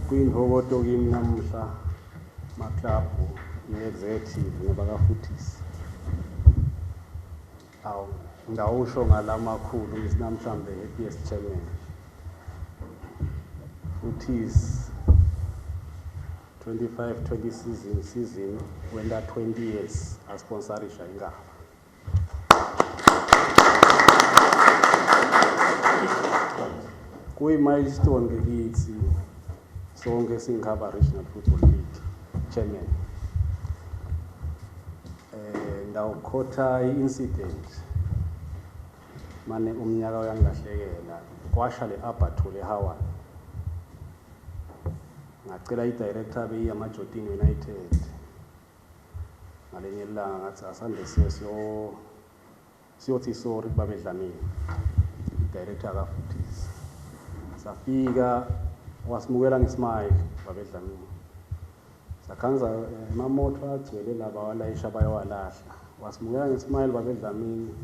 Kuyintokoto kimi namuhla maklabhu ne-executive nabakafuthisi. Awu ngawusho ngalamakhulu ngithi namhlanje happiest chairman. Futhisi 25 20 season wenta 20 years asponsorisha Inkhaba. Kuyi-milestone ke kithi sonke siyiNkhaba Regional Football League chairman. Ndawukhotha i-incident mane umnyaka uyangilahlekela kwasha le abattoir eHoward. Ngacela i-director beyiyaMajotini United ngalenye ilanga, ngathi asambe siyo siyothi sorry kubabe Dlamini, i-director kaFuthisi. Safika, wasimukela ngesmile babe Dlamini. Sakhanza emamoto agcwele laba walayisha bayowalahla. Wasimukela ngesmile babe Dlamini.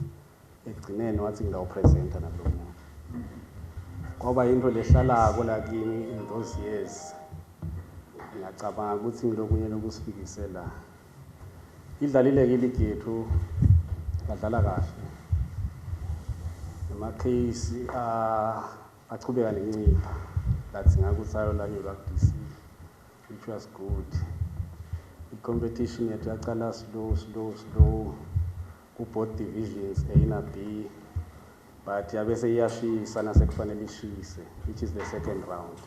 Ekugcineni wathi ngidawupresenta nakulo nyaka. Kwaba yinto lehlalako la kimi in those years. Ngiyacabanga ukuthi ngilokunye lokusifikise la. Idlalile-ke iligi yethu, badlala kahle. Emakheyisi achubeka nekuncipha ladzinga ukuthi ayolanyulwa ku-DC, which was good. I-competition yethu yacala slow, slow, slow ku-both divisions, A na B, but yabese iyashisa nasekufanele ishise, which is the second round.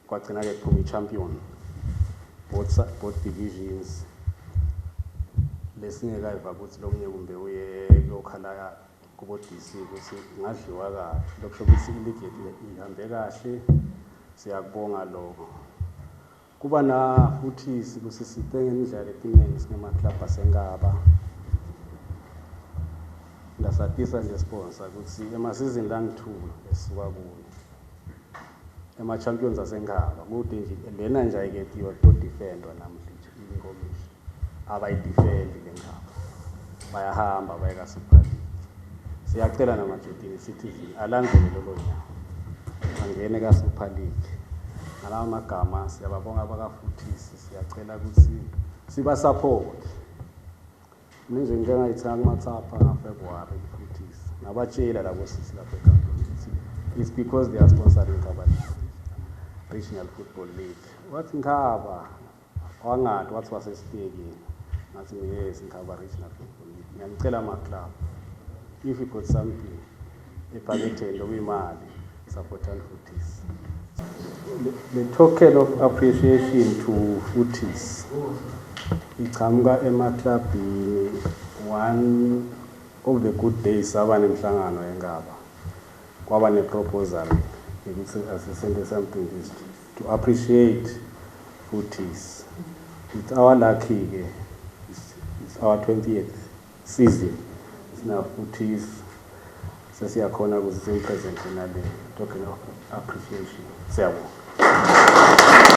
Kwagcina-ke kuphuma i-champion both divisions, lesingekayiva ukuthi lomunye kumbe uye kuyokhala kubo DC ukuthi ngadliwa kabi. Lokusho ukuthi iligi yethu ihambe kahle, siyakubonga lokho. Kuba na futhi sikusisite ngendlela letiningi singemaklabhu aseNkhaba. Ngasatisa nje sponsor ukuthi emasizini langu-2 esisuka kuyo ema-champions aseNkhaba kude nje lena nje ayiketiwa kutodefendwa namuhla nje inkomishi abayidefendi le Nkhaba, bayahamba baye ka-Super League. Siyacela naMajotini Citizen alandzele lolo nyawo angene ka-Super League. Ngalawa magama siyababonga abakafuthisi, siyacela ukuthi sibasupport. Mina nje ngike ngayithenga kumathapha ngaFebruary ifuthisi, ngabatshela labo sisi lapha ekhambini ukuthi it's because they are sponsoring Nkhaba Regional Football League. Wathi Nkhaba wangathi wathi wasesitekini, ngathi yes, Nkhaba Regional Football League. Ngiyanicela ama-club, if you got something ephaketheni lokuyimali, supportani Futhisi. The token of appreciation to Futhisi ichamuka emaklabhini. One of the good days saba nemhlangano eNkhaba, kwaba ne-proposal ukuthi asisente something this to appreciate Futhisi. It's our lucky ke, it's our 20th season sina Futhisi, sesiyakhona ukuthi simpresente nale token of appreciation. Siyabonga.